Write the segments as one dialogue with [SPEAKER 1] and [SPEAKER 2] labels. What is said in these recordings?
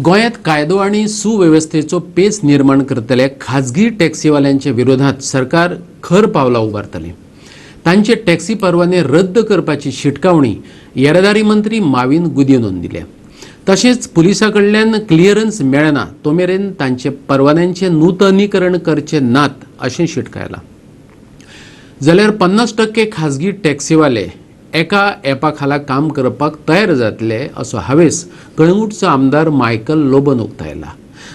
[SPEAKER 1] गोंयांत कायदो आनी सुवेवस्थेचो पेच निर्माण करतले खाजगी टॅक्सीवाल्यांच्या विरोधात सरकार खर पावलां उबारतलें. तांचे टॅक्सी परवाने रद्द करपाची शिटकावणी येरादारी मंत्री माविन गुदिनोन दिल्या. तशेंच पुलिसां कडल्यान क्लियरन्स मेळना तो मेरेन तांचे परवान्यांचें नुतनीकरण करचे नात अशें शिटकायलां. जाल्यार 50% खाजगी टॅक्सीवाले एका एपा खाला काम करपाक तयार जातले असो हावेस कळंगूटचो आमदार मायकल लोबोन उक्तायला.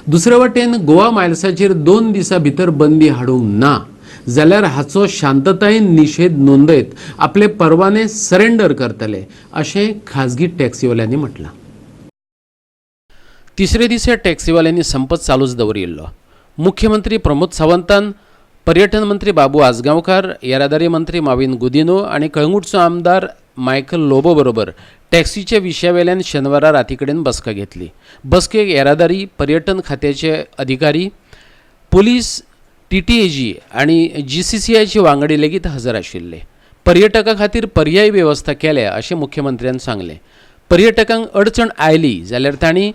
[SPEAKER 1] दुसरे वटेन गोवा मायल्साचेर 2 दिसां भितर बंदी हाडूंक ना जाल्यार हाचो शांततायेन निशेध नोंदयत आपले परवाने सरेंडर करतले अशें खाजगी टॅक्सीवाल्यांनी म्हटलां. तिसरे दीस ह्या टॅक्सीवाल्यांनी संप चालूच दवरिल्लो. मुख्यमंत्री प्रमोद सावंतान, पर्यटन मंत्री बाबू आजगांवकार, येरादारी मंत्री माविन गुदिनो आनी कळंगूटचो आमदार मायकल लोबो बरोबर टॅक्सीच्या विशया वेल्यान शेनवारा राती कडेन बसका घेतली. बसकेक येरादारी पर्यटन खात्याचे अधिकारी, पुलीस, टीटीएजी आनी जीसीसीआयचे वांगडी लेगीत हजर आशिल्ले. पर्यटकां खातीर पर्यायी वेवस्था केल्या अशें मुख्यमंत्र्यान सांगलें. पर्यटकांक अडचण आयली जाल्यार तांणी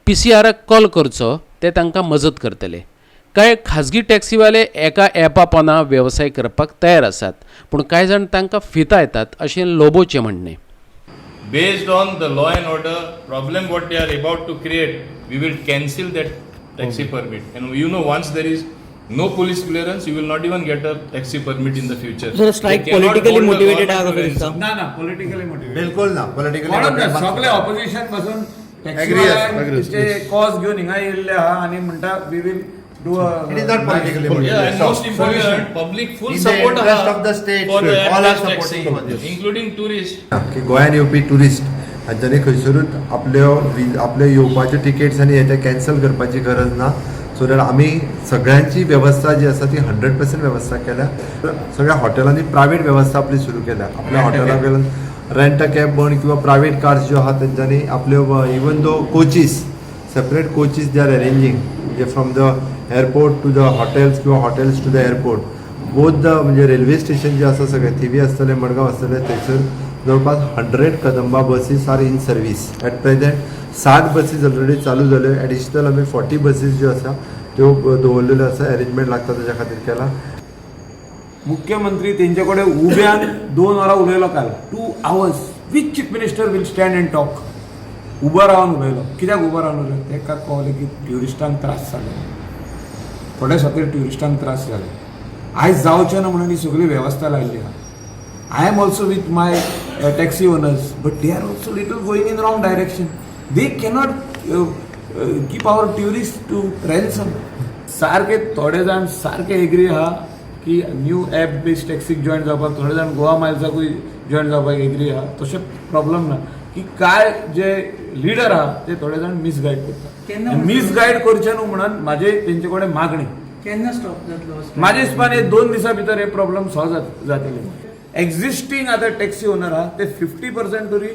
[SPEAKER 1] पीसीआराक कॉल करचो, ते तांकां मजत करतले. कांय खाजगी टॅक्सीवाले एका एपा पोंदा वेवसाय करपाक तयार आसात, पूण कांय जाण तांकां फितायतात अशें लोबोचें म्हणणें.
[SPEAKER 2] Based on the law and order problem what they are about to create, we will cancel that taxi permit. And once there is no police clearance, you will not even get a taxi permit in the future.
[SPEAKER 3] Sir, strike
[SPEAKER 2] They cannot
[SPEAKER 3] politically
[SPEAKER 2] hold the
[SPEAKER 3] motivated
[SPEAKER 2] government
[SPEAKER 3] आहा
[SPEAKER 2] to
[SPEAKER 3] कसो दिसता?
[SPEAKER 2] ransom.
[SPEAKER 4] ना ना, politically motivated
[SPEAKER 5] बिलकुल ना politically.
[SPEAKER 4] कोणच ना. सगळे ऑपोजिशन पासून
[SPEAKER 5] Agree आसा.
[SPEAKER 4] कॉज घेवन हिंगा येयल्ले आहा आनी म्हणटा we will do.
[SPEAKER 5] It is not politically
[SPEAKER 2] Yeah, and
[SPEAKER 5] motivated.
[SPEAKER 2] Most important, public full
[SPEAKER 5] In the
[SPEAKER 2] support
[SPEAKER 5] interest
[SPEAKER 2] aha
[SPEAKER 5] of the state,
[SPEAKER 2] for the
[SPEAKER 5] all are
[SPEAKER 2] app-based taxi,
[SPEAKER 5] supporting for this.
[SPEAKER 2] Including tourists.
[SPEAKER 5] की गोंयान येवपी tourist हांच्यांनी खंयसरूच आपल्यो आपल्यो येवपाच्यो tickets आनी हे ते cancel करपाची गरज ना. सो that आमी सगळ्यांची वेवस्था जी आसा ती 100% वेवस्था केल्या. सगळ्या हॉटेलांनी प्रायवेट वेवस्था आपली सुरू केल्या. आपल्या हॉटेला वयल्यान रेंट अ कॅब म्हण किंवा प्रायवेट कार्स ज्यो आहा तेंच्यांनी आपल्यो, even though coaches, separate coaches they are arranging, म्हणजे from the airport to the hotels किंवा hotels to the airport, both the म्हणजे रेल्वे स्टेशन जे आसा सगळें, थिवी आसतलें, मडगांव आसतलें, थंयसर जवळपास 100 Kadamba buses are in service at present. 60 buses already चालू जाल्यो. एडिशनल आमी 40 बसीस ज्यो आसा त्यो दवरलेल्यो आसा. एरेंजमेंट लागता तेज्या खातीर केला.
[SPEAKER 4] मुख्यमंत्री तेंचे कडेन उब्यान 2 वरां उलयलो काल. 2 hours, which chief minister will stand and talk? उबो रावन उलयलो. कित्याक उबो रावन उलयलो? ताका कळ्ळें की ट्युरिस्टांक त्रास जाले, थोडे खातीर ट्युरिस्टांक त्रास जाले. आयज जावचें ना म्हणून ही सगळी वेवस्था लायल्ली आहा. I am also with my taxi owners, but they are also little going in wrong direction. They cannot keep our tourist to ransom. सारके थोडे जाण सारके एग्री आहा की न्यू एप बेस्ड टॅक्सीक जॉयन जावपाक, थोडे जाण गोवा मायल्साकूय जॉयन जावपाक एग्री आहा. तशें प्रॉब्लम ना की काय जे लिडर आहा ते थोडे जाण मिसगायड
[SPEAKER 6] केन्ना?
[SPEAKER 4] करता. मिसगायड करचे न्हू म्हणून म्हाजे तेंचे कडेन मागणी.
[SPEAKER 6] केन्ना स्टॉप जातलो?
[SPEAKER 4] म्हाज्या हिसपान हे 2 दिसां भितर हे प्रॉब्लम सॉल्व जातले. एक्झिस्टींग आतां टॅक्सी ओनर आहा ते 50% तरी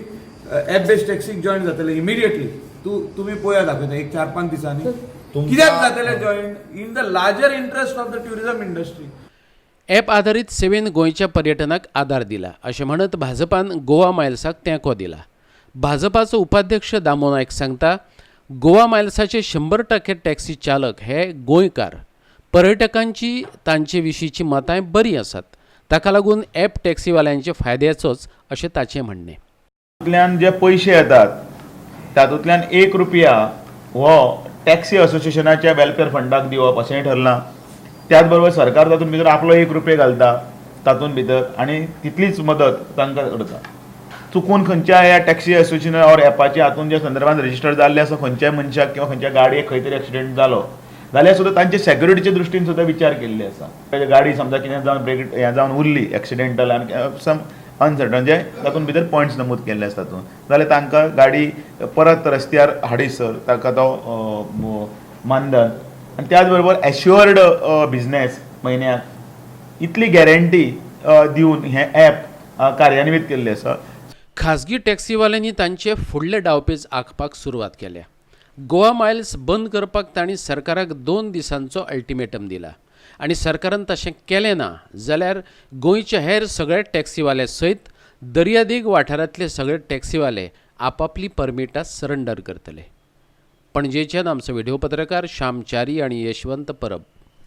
[SPEAKER 4] एप बेस्ड टॅक्सीक जॉयन जातले इमिडिएटली. तूं तुमी पळया, दाखयता एक 4-5 दिसांनी कित्याक जातले join, in the larger interest of the tourism industry.
[SPEAKER 1] App आधारीत सेवेन गोंयच्या पर्यटनाक आदार दिला अशें म्हणत भाजपान गोवा मायल्साक तेंको दिला. भाजपाचो उपाध्यक्ष दामो नायक सांगता, गोवा मायल्साचे 100% टॅक्सी चालक हे गोंयकार. पर्यटकांची तांचे विशींची मतांय बरीं आसात. ताका लागून ॲप टॅक्सीवाल्यांचे फायद्याचोच अशें ताचें म्हणणें.
[SPEAKER 7] तातूंतल्यान जे पयशे येतात तातूंतल्यान 1 रुपया हो टॅक्सी असोसिएशनाच्या वेलफेअर फंडाक दिवप अशेंय ठरलां. त्याच बरोबर सरकार तातूंत भितर आपलो 1 रुपया घालता तातूंत भितर आनी तितलीच मदत तांकां करता. चुकून खंयच्या ह्या टॅक्सी असोसिएशन ऑर एपाच्या हातून जे संदर्भात रजिस्टर जाल्ले आसा, खंयच्याय मनशाक किंवा खंयच्या गाडयेक खंय तरी एक्सिडेंट जालो जाल्यार सुद्दां तांचे सेक्युरिटीच्या दृश्टीन सुद्दां विचार केल्ले आसा. गाडी समजा कितें जावन ब्रेक हें जावन उरली एक्सिडेंटल आनी सम अनसर्टन जे तातूंत भितर पॉयंट्स नमूद केल्ले आसा तातूंत जाल्यार तांकां गाडी परत रस्त्यार हाडीसर ताका तो मानधन आनी त्याच बरोबर एश्युअर्ड बिजनेस, म्हयन्याक इतली गॅरंटी दिवन हें ॲप कार्यान्वीत केल्लें आसा.
[SPEAKER 1] खाजगी टॅक्सीवाल्यांनी तांचे फुडले डावपेच आंखपाक सुरवात केल्या. गोवा मायल्स बंद करपाक तांणी सरकाराक 2 दिसांचो अल्टिमेटम दिला आनी सरकारान तशें केलें ना जाल्यार गोंयचे हेर सगळे टॅक्सीवाले सयत दर्यादेग वाठारांतले सगळे टॅक्सीवाले आपापली परमिटां सरंडर करतले. पणजेच्यान आमचो व्हिडिओ पत्रकार श्याम च्यारी आनी यशवंत परब.